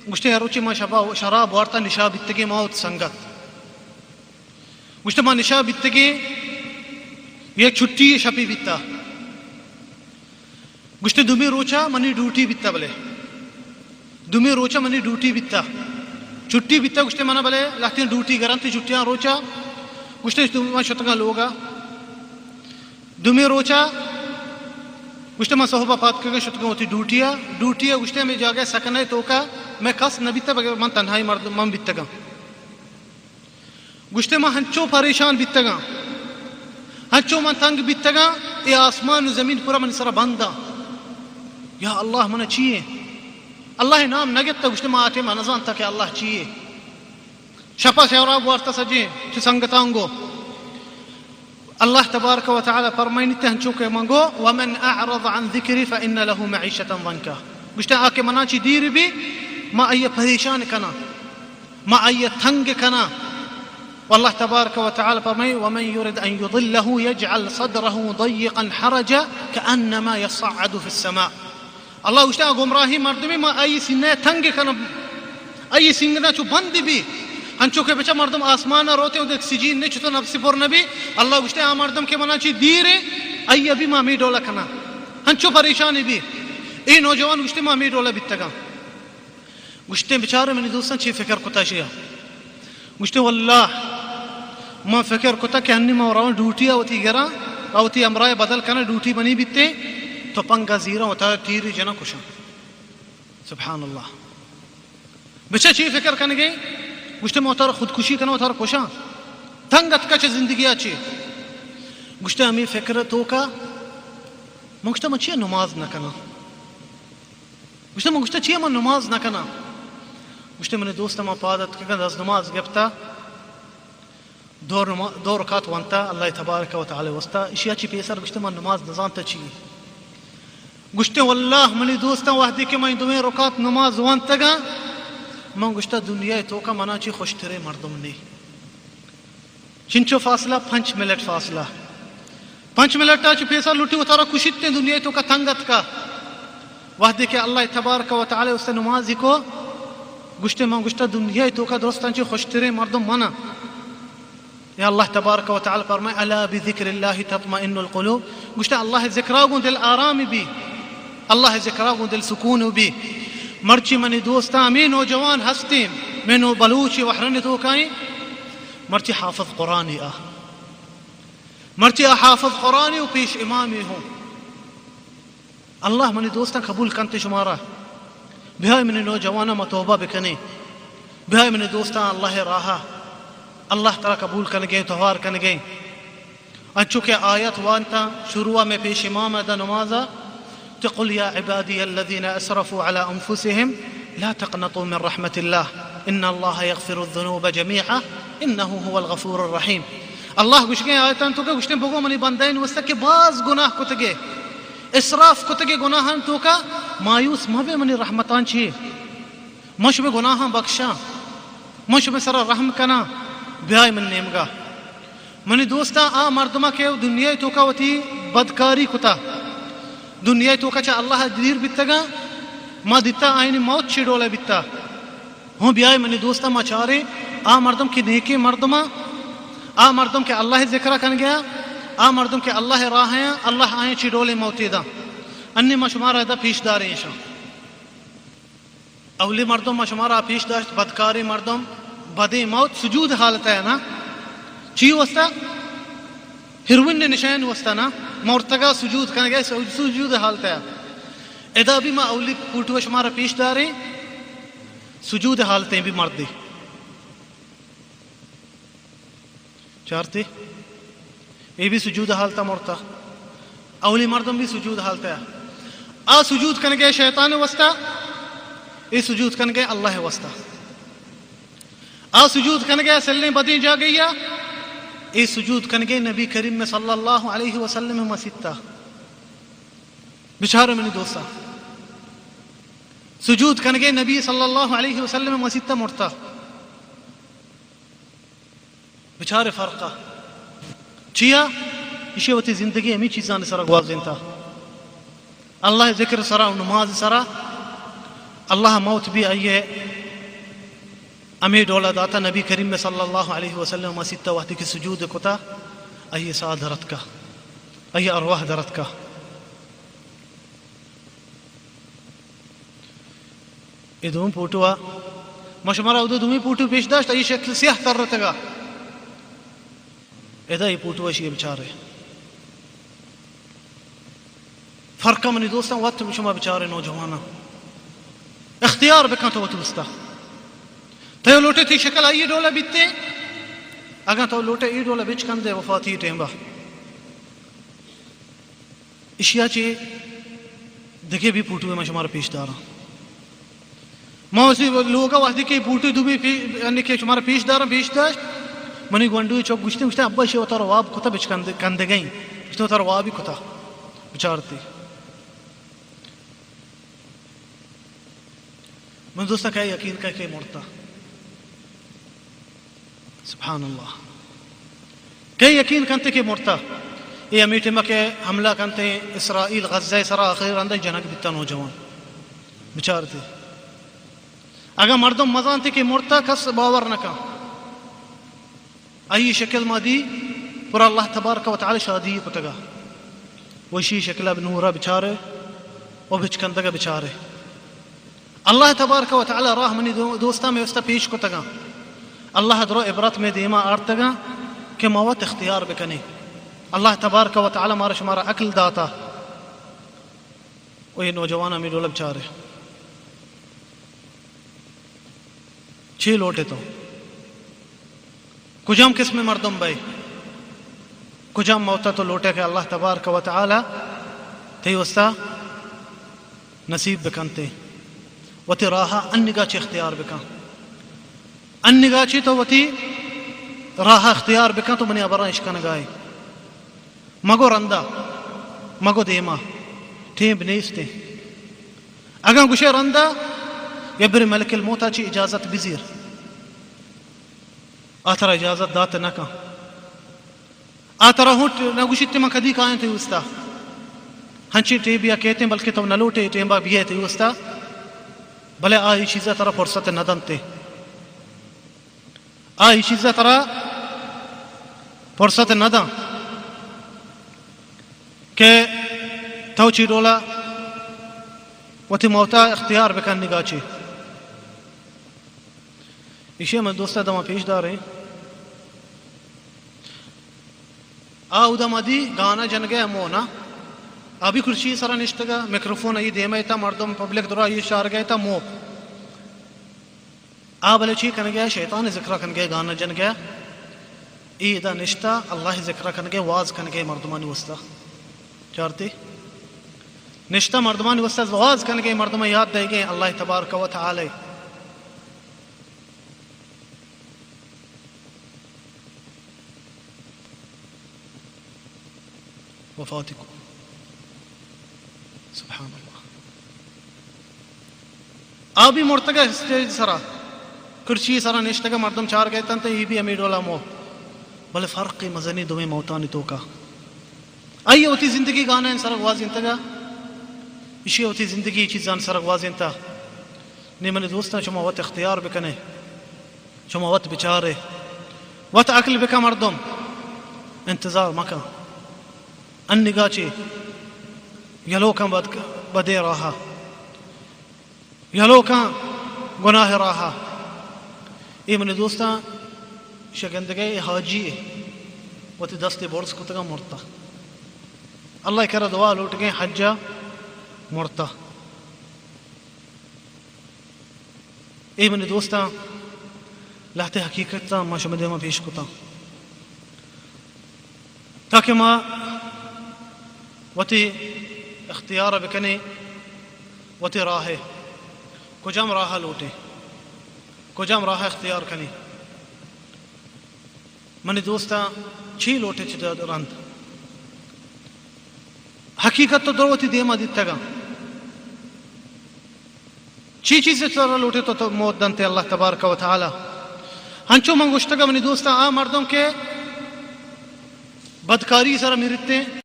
گوشتے، ہر روچے ما شپا شراب وارتا نشا بیتگیں، ما وت سنگت۔ گوشتے، ما نشا بیتگیں، یک چھٹی شپی بیتا۔ گوشتے، دومی روچا منی ڈیوٹی بیتا، بلے دومی روچا منی ڈیوٹی بیتا، چھٹی بیتا۔ گوشتے، منا بلے لہتیں ڈیوٹی گرنتی چھٹیاں روچا۔ گوشتے، تو من شتگاں لوگا۔ دومی روچا گوشتے، من صحبا پاد کگا شتگاں وتی ڈیوٹیا۔ ڈیوٹیا گوشتے، ہمیں جاگہ سکنے توکا میں کس نہ بیتا، بغیر من تنہائی مردم من بیتگاں۔ گوشتے، من ہنچو پریشان بیتگاں، ہنچو من تنگ بیتگاں، اے آسمان و زمین پورا منی سرا بنداں۔ یا اللہ، منا چیے؟ اللہ نام نہ گپتا۔ گوشتے، من آ ٹیم نہ زانتا کہ اللہ چیے۔ شپا شراب وارتا سجیں چو سنگتاں گو۔ اللہ تبارک و تعالی فرمائنیتے، ہنچو کہ من گو، ومن اعرض عن ذکری فان له معیشة ضنکا۔ گوشتے، آ کہ منا چی دیر بی، ما آئی پریشان کناں، ما آئی تنگ کناں۔ واللہ تبارک و تعالی فرمائی، ومن يرد ان يضله يجعل صدره ضيقا حرجا كأنما يصعد في السماء۔ اللہ گوشتے، آ گمراہیں مردمے، ما آئی سینہ تنگ کناں، آئی سینگنا چو بند بی، ہنچو کہ بچا مردم آسمان روتے، اودے اکسیجن نے چو تو نفس پر نبی۔ اللہ گوشتے، آ مردم کہ منا چی دیرے، آئی ابھی ما می ڈولا کناں، ہنچو پریشان بی۔ اے نوجوان گوشتے، ما می ڈولا بیتگاں۔ گوشتے، بچارے منی دوستاں چی فکر کتا شیا؟ گوشتے، واللہ من فکر کتا کہ ہنی من رواں ڈیوٹی ء وتی گراں، ء وتی ہمراہ بدل کناں، ڈیوٹی منی بیتے، تو پنگا زیراں وتا تیری جناں کشاں۔ سبحان اللہ۔ بچا چی فکر کنگے؟ گوشتے، من وتارا خودکشی کناں، وتارا کشاں۔ تنگ اتکا چہ زندگی ء چی؟ گوشتے، ہمیں فکر توکا من گوشتا، من چیا نماز نہ کناں؟ گوشتے، من گوشتا، چیا من نماز نہ کناں؟ گوشتے، منی دوست، من پاد اتکگاں، دست نماز گپتا، دو نما-، دو رکعت وانتا اللہ تبارک و تعالی واسطہ۔ اشیا چی پیسر گوشتے، من نماز نزانتا چی۔ گوشتے، واللہ منی دوستاں، وہدے کہ من دویں رکعت نماز وانتگاں، من گوشتا، دنیا توکا منا چی خوشتریں مردم نی۔ چنچو فاصلہ؟ پنچ منٹ فاصلہ۔ پنچ منٹ ء چہ پیسر لوٹی وتارا کشیت، دنیا توکا تنگ اتکا۔ وہدے کہ اللہ تبارک و تعالی است نمازی کو، گوشتے، من گوشتا، دنیا توکا درستاں چہ خوشتریں مردم منا۔ یا اللہ تبارک و تعالی فرمائے، الا بذکر اللہ تطمئن القلوب۔ گوشتا، اللہ ذکرا گوں دل آرام بی، اللہ ذکرا گوں دل سکون بی۔ مرچی منی دوستاں، ہمیں نوجوان ہستیں، میں نو بلوچ وہرن توکائیں، مرچی حافظ قرآنی آ، مرچی آ حافظ قرآنی و پیش امامی ہوں۔ اللہ منی دوستاں قبول کنت شمارا۔ بیائے منی نوجواناں ما توبہ بکنیں۔ بیائے منی دوستاں اللہ راہا۔ اللہ ترا قبول کنگیں، توار کنگیں۔ انچو کہ آیت وانتا شروع میں پیش امام دا نمازا، کہ قل یا عبادی الذین اسرفوا علی انفسهم لا تقنطوا من رحمة الله ان الله يغفر الذنوب جميعا انه هو الغفور الرحیم۔ اللہ گوشگیں آیتان توکا گوشتے، بگو منی بندین واسطہ کہ باز گناہ کتگے، اسراف کتگے گناہان توکا، مایوس مبے منی رحمتان چی۔ من شمے گناہاں بخشاں، من شمے سرا رحم کناں، بیائے من نیمگا۔ منی دوستاں، آ مردماں کہ دنیا توکا وتی بدکاری کتا، دنیا توکا چہ اللہ دیر بیتگاں، ما دیتا آئینی موت چی ڈولے بیتا۔ ہوں بیائے منی دوستاں، ما چاریں آ مردم کہ نیکیں مردماں، آ مردم کہ اللہ ذکرہ کنگیا، آ مردم کہ اللہ راہیاں، اللہ آئیں چی ڈولیں موتے داں۔ انی ما شمارا ادا پیش داریں ایشاں۔ اولی مردم ما شمارا پیش داشت، بدکاریں مردم، بدیں موت، سجود حالت ہے نا۔ چی واسطہ؟ ہیروئن نشین واسطہ نا۔ مرتگا سجود کنگے، سجود حالت ہے۔ ادا بھی ما اولی فوٹو شمارا پیش داریں، سجود حالتیں بھی مردی۔ چارتے؟ اے بھی سجود حالتا مرتا۔ اولی مردم بھی سجود حالتا۔ آ سجود کنگے شیطان واسطہ، اے سجود کنگے اللہ واسطہ۔ آ سجود کنگے سلیں بدیں جاگہیا، اے سجود کنگے نبی کریم صلی اللہ علیہ وسلم مسیتا۔ بچار منی دوستا، سجود کنگے نبی صلی اللہ علیہ وسلم مسیتا مرتا۔ بچار فرقہ چیا؟ ایشی وتی زندگی ہمیں چیزانی سرا گوازینتا۔ اللہ ذکر سرا و نماز سرا اللہ موت بی آئیے ہمے ڈولا داتا، نبی کریم صلی اللہ علیہ وسلم مسیت وقتی کہ سجود کتا، آئیے ساہ درتکا، آئیے ارواح درتکا۔ اے دوم پوٹو ء ما شمارا اود دومی پوٹو پیش داشت، آئی شکل سیاہ ترتگا۔ ادا اے پوٹو اشی بچارے۔ فرق منی دوستاں، وت شما بچارے نوجواناں۔ اختیار بکن تو وت وستا۔ تو لوٹے تئی شکل آئی ڈولا بیتے، اگاں تو لوٹے ای ڈولا بچکندے وفاتی ٹیمبا۔ اشیا چی دگہ بھی پوٹو ما شمارا پیش داراں۔ ما اسی لوگا وحدی کہ پوٹو دومی پی-، یعنی کہ شمارا پیش داراں، پیش داشت۔ منی گونڈو چوک گشتے، گشتے، ابا شی وتارا واب کتا بچ کند-، کندگئیں۔ گشتے وتارا وابی کتا۔ بچارتی۔ من دوستاں کئے یقین کئے کہ مرتا؟ سبحان اللہ۔ کئے یقین کنتے کہ مرتا؟ اے ہمے ٹیما کہ حملہ کنتے اسرائیل غزہ سرا، آخر رندہ جنگ بیتا نوجوان۔ بچارتے۔ اگاں مردم مزانتے کہ مرتا، کس باور نہ کن۔ آئی شکل ما دی، پر اللہ تبارک و تعالی شادی کتگا۔ وشی شکل اب نورا بچارے، و بچکندگا بچارے۔ اللہ تبارک و تعالی راہ منی دو-، دوستاں میں واسطہ پیش کتگاں۔ اللہ درو عبرت میں دیما آرتگاں کہ ما وت اختیار بکنیں۔ اللہ تبارک و تعالی مارا شمارا عقل داتا۔ و یہ نوجوان ہمیں ڈولک چارے۔ چی لوٹے تو؟ کجام قسم مردم بئے؟ کجام موتا تو لوٹے کہ اللہ تبارک و تعالی تئی واسطہ نصیب بکنتے؟ وتی راہ انگا چی اختیار بکن۔ انگا چی تو وتی راہ اختیار بکن، تو منی حبراں اشکنگائے۔ مگو رندا، مگو دیما، ٹیم نیستے۔ اگاں گوشے رندا، یا بر ملک الموتا چی اجازت بزیر۔ آ ترا اجازت دات نہ کن۔ آ ترا ہوں نہ گوشیت من کدی کایاں تئی واستا۔ ہنچیں ٹیمے ء کیتیں، بلکہ تو نہ لوٹے اے ٹیم ء بیئے تئی واستا۔ بلے آ اے چیز ء ترا فرصت نہ دنتے۔ آ اے چیز ء ترا فرصت نہ دن کہ تو چی ڈولا وتی موتا اختیار بکن نگاہ چی۔ ایشی ء من دوست ء دما پیش داریں۔ آ اودا ما دی گانا جنگے ء مو نا۔ آ بھی کرسی سرا نشتگا، میکروفون ای دیما ایتا، مردم پبلک درا ای شارگا ایتا مو۔ آ بلے چی کنگے؟ شیطان ذکر کنگے، گانا جنگے۔ ای ادا نشتا، اللہ ذکر کنگے، واز کنگے مردمانی واسطہ۔ چارتی؟ نشتا مردمانی واسطہ واز کنگے، مردم یاد دئیگے اللہ تبارک و تعالی۔ وفاتی کو۔ سبحان اللہ۔ آ بھی مرتگا اسٹیج سرا، کرسی سرا نشتگا، مردم چار گئے تنت، ای بھی ہمیں ڈولا مو۔ بلے فرق مزنی دویں موتانی توکا۔ آئی وتی زندگی گانا سرا گوازینتگا، ایشی وتی زندگی چیزان سرا گوازینتا۔ نی منی دوستاں، شما وت اختیار بکنے، شما وت بچارے، وت عقل بکن مردم، انتظار مکن۔ انگا چی یلو کن بد-، بدے راہا، یلو کن گناہ راہا۔ اے منی دوستاں، شگندگے اے حاجی اے، وتی دستے برز کتگا مرتا۔ اللہ کرا دعا لوٹگے حجا مرتا۔ اے منی دوستاں، لہتے حقیقتاں ما شمئے دیما پیش کتاں، تاکہ ما وتی اختیار بکنیں، وتی راہ ء۔ کجام راہ ء لوٹیں، کجام راہ ء اختیار کنیں۔ منی دوستاں، چی لوٹے چہ رند؟ حقیقت تو درو وتی دیما دیتگاں۔ چی چیز ترا لوٹے تو، تو موت دنتے اللہ تبارک و تعالی۔ ہنچو من گوشتگا منی دوستاں، آ مردم کہ بدکاری سرا میرتے،